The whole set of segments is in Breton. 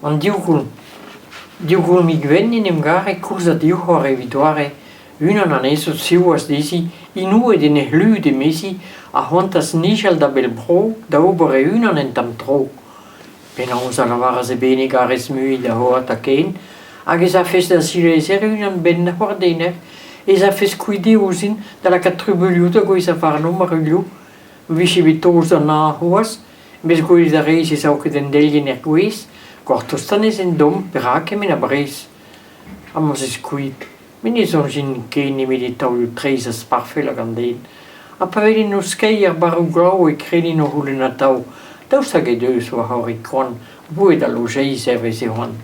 An div goulm. Div goulmig wenn en em gare koulz ha div c'hoar evit doare. Unan anezho, siwazh dezhi, inouet en he c'hlud emezi, a c'hoantaas nijal da bell bro da ober e-unan un tamm tro. Penaos a lavaras eben e garez mui da c'hoata ken, hag ez afes da zilezer unan benn c'hoardener, ez afes kuit ouzhin da lakaat trubuilhoù da gouezhañ warno ma ruilho. Ma vije bet taos d'an hañv c'hoazh, mes gwelet a rez ez ao ket an delienn er gwez, gortoz anezhe en domm, perak kement a brez? Ha ma'z eus kuit, met ne soñjin ket nemet e taolioù traezh a sparfell hag an den. Ha pa welin o skeiñ er barroù-glav e kredin o c'houlenn atav daoust hag he deus war c'horre koant boued ha lojeiz hervez e c'hoant.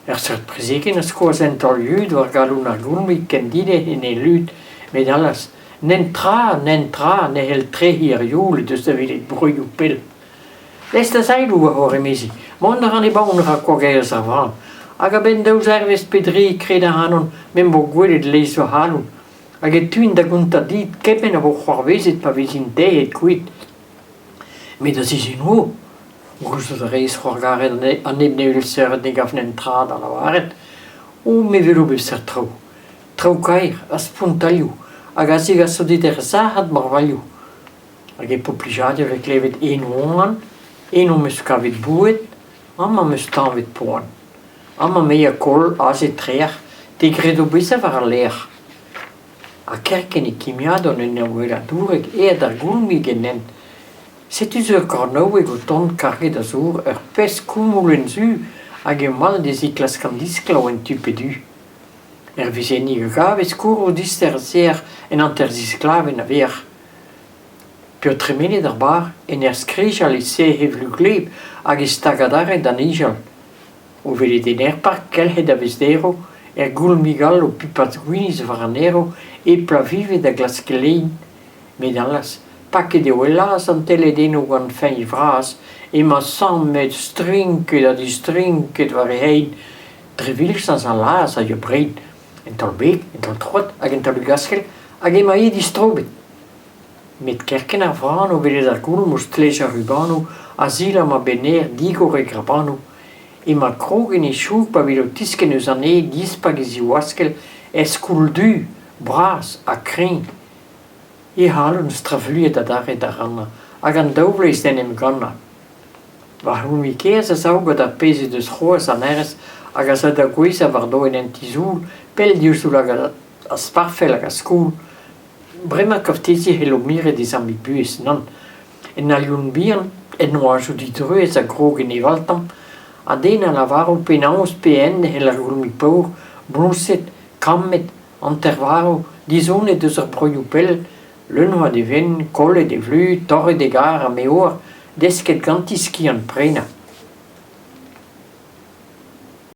Ur seurt prezegenn a skoas un taol-yud war galon ar goulmig ken dinec'h en he lud, met allaz, netra, netra ne c'hell trec'hiñ ar youl he deus da welet broioù pell. Lest da zaeloù war hor emezi, mont a ran e-baon rak kogaerez ar vran, hag a-benn daou zervezh pe dri e kred ac'hanon m'em bo gwelet leizh va c'halon, hag e teuin da gontañ dit kement a vo c'hoarvezet pa vezin dezhet kuit. Met da sizhun Gouzout a rez c'hoargaret an neb ne wel seurt ne gav netra da lavaret. O me 'welo bep seurt traoù. Traoù kaer ha spontailhoù hag a zegaso dit er sac'had marvailhoù. Hag e po plijadur e klevet eno oan, eno 'm eus kavet boued, amañ 'm eus tañvet poan. Amañ me a koll aze trec'h, te 'gredo bezañ war al lec'h. Ha kerkent e kimiadont en ur ouelañ dourek aet ar goulmig en hent. Setu zo ur kornaoueg o tont karget a zour, ur pezh koumoul zu hag eo mall dezhi klask an disklav en tu pe du. Er vezennig a gav e skourroù dister serr en hanter-zisklavenn a-vec'h. P'eo tremenet ar barr en ur skrijal e serr he vlu gleb hag e stag adarre da nijal. O welet en aerpark kelc'het a vez derv, er goulmig all o pipat gwinizh war an erv, e plavive da glask lein. Met allaz, paket eo e las an teledennoù gant fiñv vras, emañ sammet, strinket ha distrinket war e c'hein. Dre vilchañs al las a ya brein, un taol beg, un taol troad hag un taol gaskell, hag emañ-hi distrobet. Met kerkent ar vran o welet ar goulm o stlejañ rubanoù a zilamm a-benn-aer digor e grabanoù. Emañ krog en e choug pa vez o tiskenn eus an aer dispak e zivaskell er skoul du, bras ha kreñv. He c'halon strafuilhet adarre da rannañ hag an daou vloaz d'en em gannañ. Va c'houlmig-kaezh a sav gant ar pezh he deus c'hoazh an hêrezh hag a za da gouezhañ war doenn an ti-soul, pell diouzh daoulagad ar sparfell hag ar skol. Bremañ kaftezi e c'hello miret he zammig buhez, nann. En alioun bihan, en oajoù didruez a grog en e valtamm, ha den a lavaro penaos pe en e c'hell ar goulmig paour, bloñset, kammet, hanter-varv, dizonet eus ar broioù pell, leun-c'hoad e benn, kollet e vlu, torret e garr ha me 'oar, desket ganti skiant-prenañ.